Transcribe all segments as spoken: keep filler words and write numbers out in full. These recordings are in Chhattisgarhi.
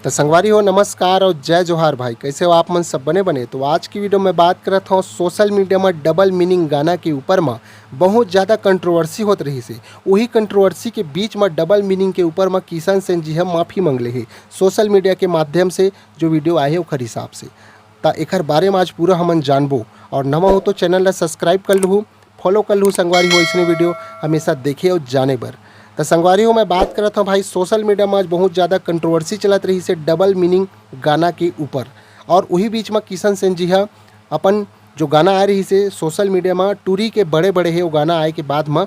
त संगवारी हो, नमस्कार और जय जोहार भाई। कैसे हो आप मन? सब बने बने? तो आज की वीडियो में बात करत हूँ सोशल मीडिया में डबल मीनिंग गाना के ऊपर में बहुत ज़्यादा कंट्रोवर्सी होत रही से। वही कंट्रोवर्सी के बीच में डबल मीनिंग के ऊपर में किशन सेन जी ह माफ़ी मंगले हे सोशल मीडिया के माध्यम से, जो वीडियो आए हे ओखर हिसाब से। त एखर बारे में आज पूरा हमन जानबो। और नवा हो तो चैनल ला सब्सक्राइब कर लूहू, फॉलो कर लूहू संगवारी हो, इसने वीडियो हमेशा देखे और जाने बर। त संगवारी हो, मैं बात करत हूँ भाई, सोशल मीडिया में आज बहुत ज़्यादा कंट्रोवर्सी चलत रही से डबल मीनिंग गाना के ऊपर। और वही बीच में किशन सेन जी ह अपन जो गाना आए रही से सोशल मीडिया में टूरी के बड़े बड़े हे, वो गाना आए के बाद में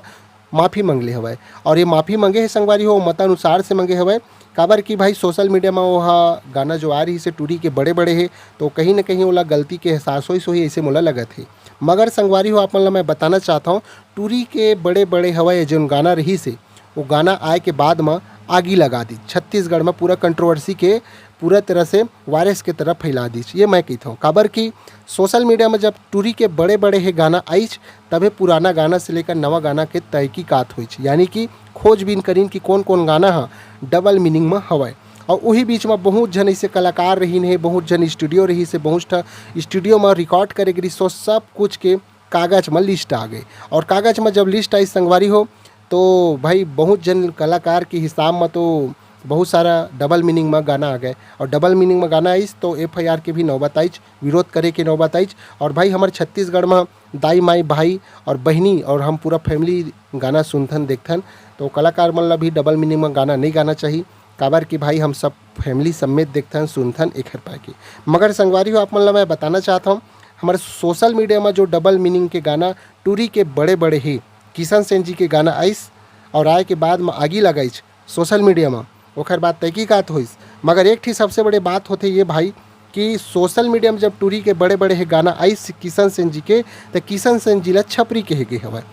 माफ़ी मंगले हवय। और ये माफ़ी मंगे हे संगवारी हो, मतानुसार से मंगे हवय। काबर कि भाई सोशल मीडिया में वो ह गाना जो आ रही से टूरी के बड़े बड़े हे, तो कहीं ना कहीं ओला गलती के एहसास होइस होही, ऐसे मोला लगत हे। मगर संगवारी हो, आप मन ला मैं बताना चाहता हूँ, टूरी के बड़े बड़े हवय ये जोन गाना रही से, वो गाना आए के बाद में आगी लगा दी छत्तीसगढ़ में, पूरा कंट्रोवर्सी के पूरा तरह से वायरस के तरफ फैला दीच। ये मैं कहता हूँ, काबर कि सोशल मीडिया में जब टूरी के बड़े बड़े हे गाना आइच, तभे पुराना गाना से लेकर नवा गाना के तहकीकात होइच, यानी कि खोजबीन करीन कि कौन कौन गाना ह डबल मीनिंग में हवय। और वही बीच में बहुत झन ऐसे कलाकार रहीन हे, बहुत झन स्टूडियो रही से, बहुत ठा स्टूडियो में रिकॉर्ड करे गिरी, सो सब कुछ के कागज में लिस्ट आ गए। और कागज में जब लिस्ट आई संगवारी हो, तो भाई बहुत झन कलाकार के हिसाब में तो बहुत सारा डबल मीनिंग में गाना आ गए। और डबल मीनिंग में गाना आइस तो एफ आई आर के भी नौबत आइच, विरोध करे के नौबत आइच। और भाई हमर छत्तीसगढ़ में दाई माई भाई और बहिनी और हम पूरा फैमिली गाना सुनथन देखथन, तो कलाकार मन ला भी डबल मीनिंग में गाना नहीं गाना चाहिए, काबर कि भाई हम सब फैमिली समेत देखथन सुनथन एखर पाके। मगर संगवारी हो, आप मन ला मैं बताना चाहत हूँ, हमारे सोशल मीडिया में जो डबल मीनिंग के गाना टूरी के बड़े बड़े हे, किशन सेन जी के गाना आइस और आए के बाद में आगी लगाइच सोशल मीडिया में, ओखर बाद तहकीकात होइस। मगर एक ठी सबसे बड़े बात होथे ये भाई कि सोशल मीडिया में जब टूरी के बड़े बड़े हे गाना आइस किशन सेन जी के, त किशन सेन जी ला छपरी कहे गे हवय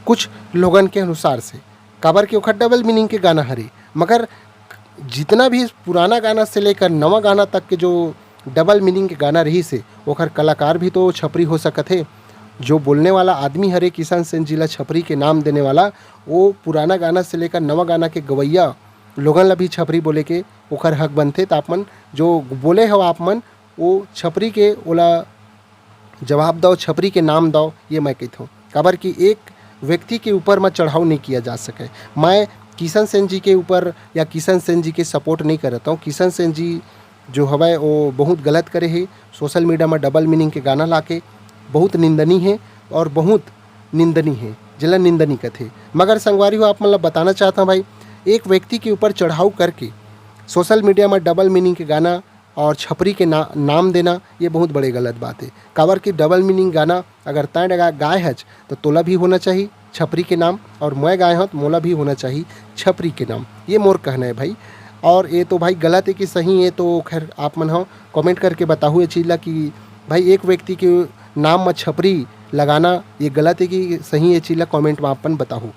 कुछ लोगन के अनुसार से, काबर कि ओखर डबल मीनिंग के गाना हरे। मगर जितना भी पुराना गाना से लेकर नवा गाना तक के जो डबल मीनिंग के गाना रही से, ओखर कलाकार भी तो छपरी हो सकत हे। जो बोलने वाला आदमी हरे किशन सेन जी ला छपरी के नाम देने वाला, वो पुराना गाना से लेकर नवा गाना के गवैया लोगन ला भी छपरी बोले के ओखर हक बनथे। त आप मन जो बोले हो आप मन, वो छपरी के ओला जवाब दव, छपरी के नाम दव, ये मैं कहथों। काबर कि एक व्यक्ति के ऊपर म चढ़ाव नहीं किया जा सके। मैं किशन सेन जी के ऊपर या किशन सेन जी के सपोर्ट नहीं करता हूँ। किशन सेन जी जो हवय वो बहुत गलत करे हे, सोशल मीडिया में डबल मीनिंग के गाना लाके बहुत निंदनीय हे और बहुत निंदनीय हे, जेला निंदनीय कथे। मगर संगवारी हो, आप मन ला बताना चाहता हूँ भाई, एक व्यक्ति के ऊपर चढ़ाव करके सोशल मीडिया में डबल मीनिंग के गाना और छपरी के ना, नाम देना, ये बहुत बड़े गलत बात है। काबर कि डबल मीनिंग गाना अगर तैं गा-, गाए हच तो तोला भी होना चाहिए छपरी के नाम, और मैं गाए हूँ तो मोला भी होना चाहिए छपरी के नाम। ये मोर कहना है भाई। और ये तो भाई गलत है कि सही है, तो खैर आप मन हो कमेंट करके बताहू ये चीज़ ला कि भाई एक व्यक्ति के नाम में छपरी लगाना ये गलत है कि सही है, चीज़ ला कमेंट में अपन बताहू।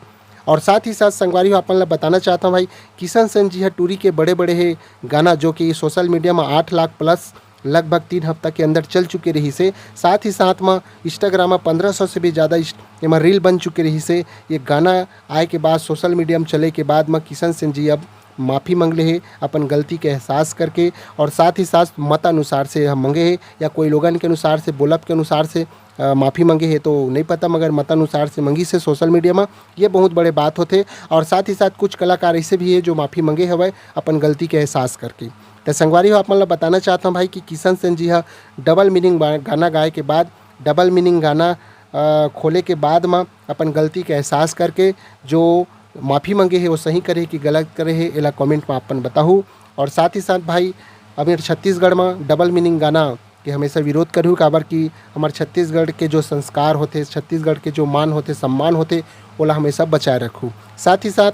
और साथ ही साथ संगवारी हो, अपन ला बताना चाहता हूँ भाई, किशन सेन जी ह टूरी के बड़े बड़े हे गाना जो कि सोशल मीडिया में आठ लाख प्लस लगभग तीन हफ्ता के अंदर चल चुके रही से। साथ ही साथ में इंस्टाग्राम में पंद्रह सौ से भी ज़्यादा इस-, एमा रील बन चुके रही से। ये गाना आए के बाद, सोशल मीडिया में चले के बाद में किशन सेन जी अब माफ़ी मंगले हे अपन गलती के एहसास करके, और साथ ही साथ मतानुसार से हम मंगे हे या कोई लोगन के अनुसार से, बोलब के अनुसार से अ, माफ़ी मंगे हे तो नहीं पता, मगर मतानुसार से मंगी से सोशल मीडिया में, ये बहुत बड़े बात होथे। और साथ ही साथ कुछ कलाकार ऐसे भी है जो माफ़ी मंगे हवय अपन गलती के एहसास करके। तो संगवारी हो, आप मन ला बताना चाहता हूँ भाई कि किशन सेन जी हा डबल मीनिंग बा-, गाना गाए के बाद, डबल मीनिंग गाना अ, खोले के बाद में अपन गलती के एहसास करके जो माफ़ी मंगे हे वो सही करे कि गलत करे हे, एला कमेंट में अपन बताहू। और साथ ही साथ भाई, अभी छत्तीसगढ़ में डबल मीनिंग गाना के हमेशा विरोध करहू, काबर कि हमर छत्तीसगढ़ के जो संस्कार होथे, छत्तीसगढ़ के जो मान होथे, सम्मान होथे, ओला हमेशा बचाए रखहू। साथ ही साथ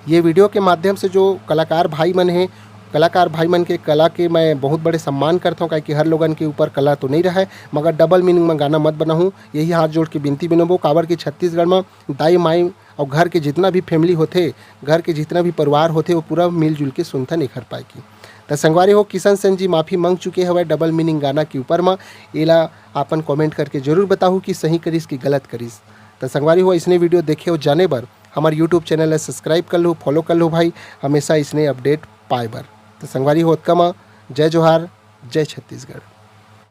ये वीडियो के माध्यम से जो कलाकार भाई मन हे, कलाकार भाई मन के कला के मैं बहुत बड़े सम्मान करता हूँ, काहे कि हर लोगन के ऊपर कला तो नहीं रहे, मगर डबल मीनिंग में गाना मत बनाहू, यही हाथ जोड़ के विनती बिनबो। काबर कि छत्तीसगढ़ में दाई माई और घर के जितना भी फैमिली होथे, घर के जितना भी परिवार होथे, वो पूरा मिलजुल के सुनथन एखर पाए की। त संगवारी हो, किशन सेन जी माफ़ी मांग चुके हवय डबल मीनिंग गाना के ऊपर म। एला आपन कमेंट करके जरूर बताहू कि सही करिस कि गलत करिस। त संगवारी हो, इसने वीडियो देखे और जाने बर हमारे यूट्यूब चैनल ला सब्सक्राइब कर लो, फॉलो कर लो भाई, हमेशा इसने अपडेट पाए बर। तो संगवारी हो, ओतका म जय जोहार, जय छत्तीसगढ़।